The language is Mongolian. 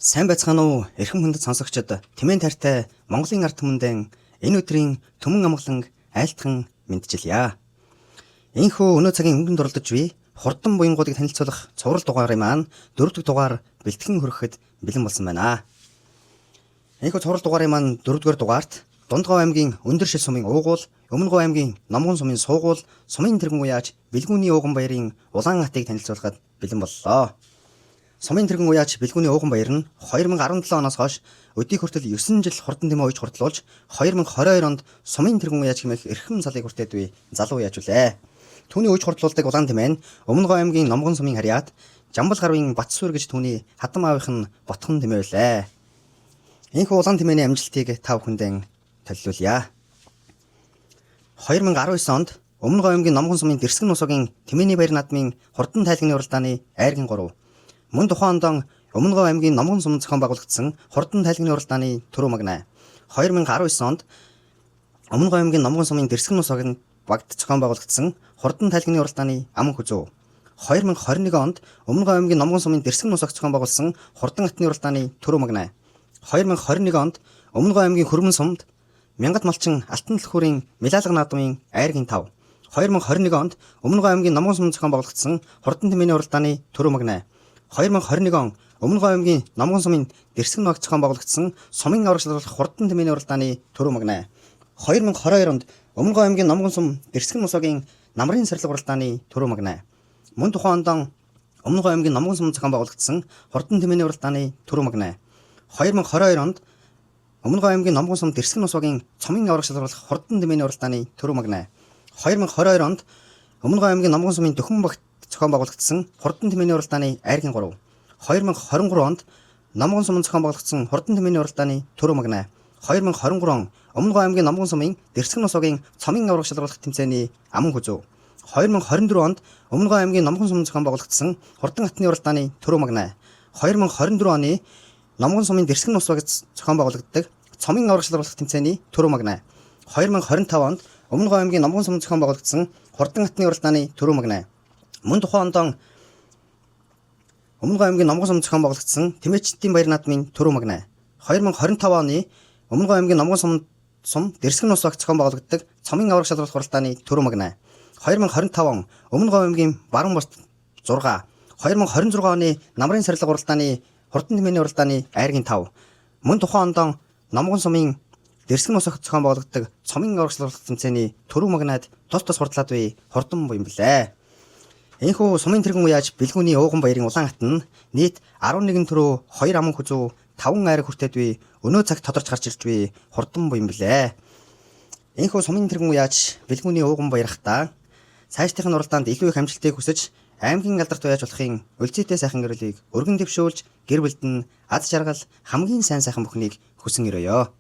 Сайн байцгаана уу, эрхэм хүндэт сонсогчид, тэмээн тартай Монголын ард түмэндээ энэ өдрийн түмэн амгаланг айлтган мэндчилъя. Энэхүү өнөө цагийн өнгөн дурлаж буй хурдан буянгуудыг танилцуулах цуврал дугаарын маань дөрөв дэх дугаар бэлтгэн хүрэхэд бэлэн болсон байна. Энэхүү цуврал дугаарын маань дөрөвдүгээр дугаарт Дундгов аймгийн Өндөр шил сумын уугуул, Өмнөгов аймгийн Номгон сумын суугуул, сумын тэргүүн уяаж Бэлгүүний ууган баярын улаан атыг танилцуулахад бэлэн боллоо. Сумын тэргүүн уяач Бэлгүүний ууган баяр нь 2017 оноос хойш өдий хүртэл 9 жил хурдан тэмээ уяж хурдлуулж 2022 онд сумын тэргүүн уяач хэмээх эрхэм салыг хүртээд буй залуу уяач үлээ. Түүний уяж хурдлуулдаг улаан тэмээ нь Өмнөгов аймгийн Номгон сумын харьяат Жамбал гарвын Батсүр гэж түүний хатам аавынх нь ботхон тэмээ байлээ. Энэхүү улаан тэмээний амжилтыг та бүхэндээ төлөвлөе. 2019 онд Өмнөгов аймгийн Номгон сумын Дэрсгэн нусагийн Тэмээний баяр наадмын хурдан тайлгны уралдааны айргийн 3. Мөн тухайн ондоо Өмнөгов аймгийн Номгон суманд зохион байгуулагдсан хурдан тайлгны уралдааны түрүү магнаа. 2019 онд Өмнөгов аймгийн Номгон сумын Дэрсгэн нусагийн багт зохион байгуулагдсан хурдан тайлгны уралдааны аман хүзүү. 2021 онд Өмнөгов аймгийн Номгон сумын Дэрсгэн нусагт зохион байгуулсан хурдан атны уралдааны түрүү магнаа. 2021 онд Өмнөгов аймгийн Хөрмөн сумд Мянгат малчин Алтан түлхүүрийн Милалга наадмын айргийн 5. 2021 онд Өмнөгов аймгийн Номгон сумд зохион байгуулагдсан хурдан тэмээний уралдааны түрүү магнаа. 2021 он Өмнөгов аймгийн Номгон сумын Дэрсгэн багт зохион байгуулагдсан сумын аврагчлах хурдан тэмээний уралдааны түрүү магнаа. 2022 онд Өмнөгов аймгийн Номгон сум Дэрсгэн нусагийн намрын сарлаг уралдааны түрүү магнаа. Мөн тухайн ондоо Өмнөгов аймгийн Номгон сумд зохион байгуулагдсан хурдан тэмээний уралдааны түрүү магнаа. 2022 онд Өмнөгов аймгийн Номгон сум Дэрсгэн нусагийн цомын авраг шалруулах хурдан тэмээний уралдааны түрүү магнаа. 2022 онд Өмнөгов аймгийн Номгон сумын Дөхөн багт зохион байгуулагдсан хурдан тэмээний уралдааны айргийн 3. 2023 онд Номгон суманд зохион байгуулагдсан хурдан тэмээний уралдааны түрүү магнаа. 2023 он Өмнөгов аймгийн Номгон сумын Дэрсгэн нусагийн цомын авраг шалруулах тэмцээний аман хүзүү. 2024 онд Өмнөгов аймгийн Номгон суманд зохион байгуулагдсан хурдан атны уралдааны түрүү магнаа. 2024 оны Номгон сумын Дэрсгэн нус багт зохион байгуулагддаг цомын авраг шалруулах тэмцээний түрүү магнаа. 2025 онд Өмнөгов аймгийн Номгон суманд зохион байгуулагдсан хурдан атны уралдааны түрүү магнаа. Мөн тухайн ондоо Өмнөгов аймгийн Номгон суманд зохион байгуулагдсан Тэмээчдийн баяр наадмын түрүү магнаа. 2025 оны Өмнөгов аймгийн Номгон сум Дэрсгэн нус багт зохион байгуулагддаг цомын авраг шалруулах уралдааны түрүү магнаа. 2025 он Өмнөгов аймгийн Баруун бус 6 2026 оны намрын сарлаг уралдааны хурдан тэмээний уралдааны айргийн 5. Мөн тухайн ондоо Номгон сумын Дэрсгэн нус огт зохион байгуулагддаг цомын авраг шалруулах тэмцээний түрүү магнаад тус тус хурдлаад буй хурдан буян билээ. Энэхүү сумын тэргүүн уяаж Бэлгүүний ууган баярын улаан ат нь нийт 11 түрүү 2 аман хүзүү 5 айраг хүртээд буй өнөө цагт тодорч гарч ирж буй хурдан буян билээ. Энэхүү сумын тэргүүн уяаж Бэлгүүний ууган баярхдаа цаашдын уралдаанд илүү их амжилтыг хүсэж аймгийн алдарт уяаж болохын өлзийтэй сайхан гэрэлийг өргөн дэвшүүлж гэр бүлд нь аз жаргал хамгийн сайн сайхан бүхнийг хүсэн өрөөё.